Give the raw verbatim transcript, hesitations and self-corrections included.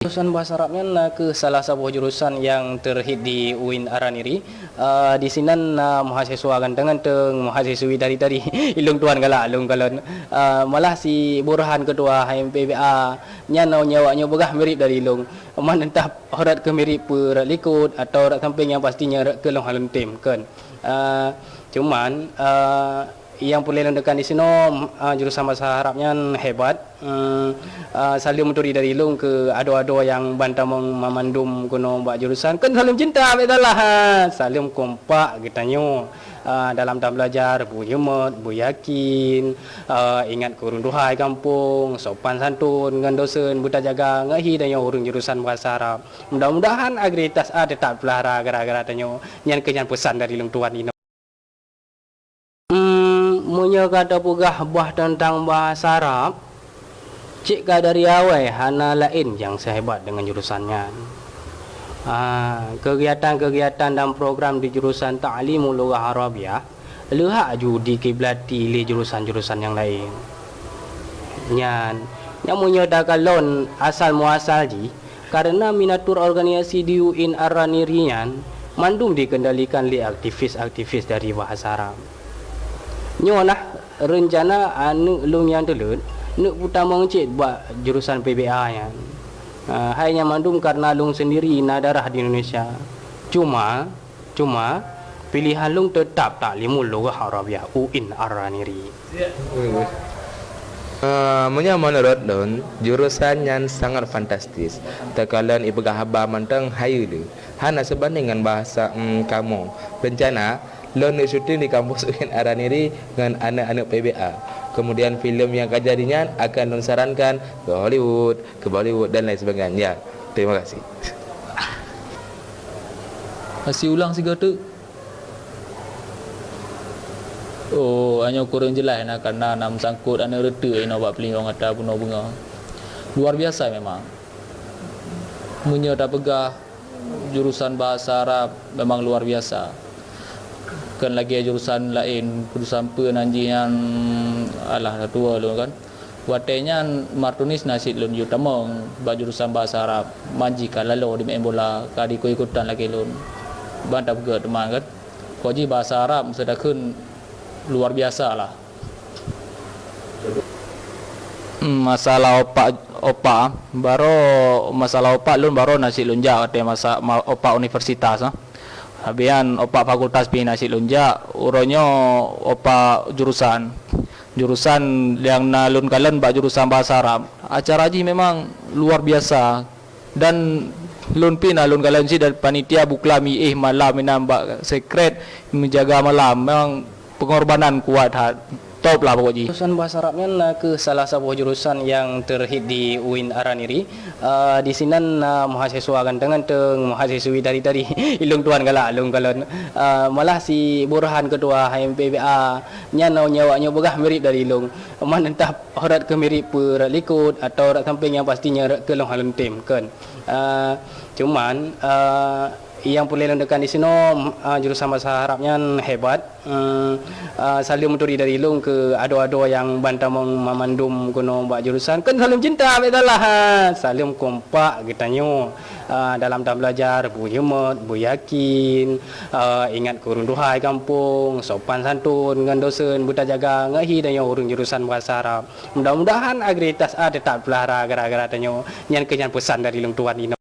Jurusan bahasa Arab nyan na kheueh salah saboh jurusan nyang teuhit di UIN Araniri. Ah, di sinan na mahasiswa ganteng-ganteng, mahasiswi tari-tari. Ilong tuan galak, ilong kalon. Ah, malah si Burhan ketua H M P B A nyan nyoe awak nyoe peugah mirip dari ilong. Man entah rot keu mirip peue rot likot atau rot samping, nyang pasti nyan rot keu lôn hana lôn tem, kon. Ah, cuman, ah, nyang peureulée lôn tekan di sinoe, ah, jurusan bahasa Arab nyan hebat. Hmm, ah, saleuem meuturi dari lôn keu adoe-adoe nyang ban tamong mamandum keunoe bak jurusan. Kon saleuem cinta, bèk salah, ha. Saleuem kompak geutanyoe. Ah, dalam tabeulajar, beunyeumet, beuyakin, ah, ingat keu ureueng tuha di kampung, sopan santun ngon dosen, beutajaga ngon hi tanyoe ureueng jurusan bahasa Arab. Mudah-mudahan aktivitas A teutap peulahara gara-gara tanyoe. Nyan keuh nyan peusan dari lôn tuan inoe. Hmm, meunyoe ka tapeugah bah teuntang bahasa Arab, cit ka dari awai hana laén nyang seuhebat deungon jurusan nyan. Ah, kegiatan-kegiatan dan program di jurusan Ta'limul Lughah Arabiah leuhak ju dikiblati lé jurusan-jurusan nyang laén. Nyan, nyan meunyoe takalon asal muasal jih, kareuna miniatur organisasi di UIN Araniri nyan mandum dikeundalikan lé aktivis-aktivis dari bahasa Arab. Nyoe nah reuncana aneuk lôn nyang teuleuet neuk peutamong cit bak jurusan P B A nyan. Ah, hai nyan mandum kareuna lôn seundiri na darah di Indonesia. Cuma, Cuma, pilihan lôn teutap Ta'limul Lughah Arabiah, UIN Araniri. Eh, meunyoe meunurot lôn, jurusan nyan sangat fantastis. Takalon ipeugah haba mantong hayeue le. Hana seubandéng ngon bahasa, em, kamoe. Reuncana, lôn neuk syuting di kampus UIN Araniri ngon aneuk-aneuk P B A. Kemudian filem nyang ka jadi nyan akan lôn sarankan ke Hollywood, ke Bollywood dan lain sebagainya. Ya, terima kasih. Hasi ulang sigoe teuk. Oh, nyoe kureueng jeulaih na kareuna na meusangkot aneuk reuteuek inoe bak peulingong ata bunoe beungoh. Luar biasa memang. Meunyoe tapeugah jurusan bahasa Arab memang luar biasa. Kon lagèe jurusan laén, jurusan peue nan jih nyan, alah, tatuwoe lôn kan. Watèe nyan Martunis na cit lôn yue tamong bak jurusan bahasa Arab, man jih ka laloe di main bola, ka diikut-ikutan lagèe lôn. Ban tapeugah teuma kan, kok jih bahasa Arab meuseue takheun luar biasa lah. Hmm, masalah opak, opak, baro masalah opak lôn baro na cit lôn jak watèe masa, ma-, opak universitas, ah. Habis nyan opak fakultas pih na cit lôn jak, uroe nyoe opak jurusan. Jurusan nyang na lôn kalon bak jurusan bahasa Arab. Acara jih memang luar biasa. Dan lôn pih na lôn kalon cit dan panitia bukla miéh malam inan bak sekret meujaga malam. Memang pengorbanan kuat that. Top lah pokok jih. Jurusan bahasa Arab nyan na kheueh salah saboh jurusan nyang teuhit di UIN Araniri. Ah, di sinan na mahasiswa ganteng-ganteng, mahasiswi tari-tari. Ilong tuan galak, ilong kalon. Ah, malah si Burhan ketua H M P B A nyan nyoe awak nyoe peugah mirip dari ilong. Man entah rot keu mirip peue rot likot atau rot samping, nyang pasti nyan rot keu lôn hana lôn tem, kon. Ah, cuman, ah, nyang peureulée lôn tekan di sinoe, ah, jurusan bahasa Arab nyan hebat. Hmm, ah, saleuem meuturi dari lôn keu adoe-adoe nyang ban tamong mamandum keunoe bak jurusan. Kon saleuem cinta, bèk salah, ha. Saleuem kompak geutanyoe. Ah, dalam tabeulajar, beunyeumet, beuyakin, ah, ingat keu ureueng tuha di kampung, sopan santun ngon dosen, beutajaga ngon hi tanyoe ureueng jurusan bahasa Arab. Mudah-mudahan aktivitas A teutap peulahara gara-gara tanyoe. Nyan keuh nyan peusan dari lôn tuan inoe.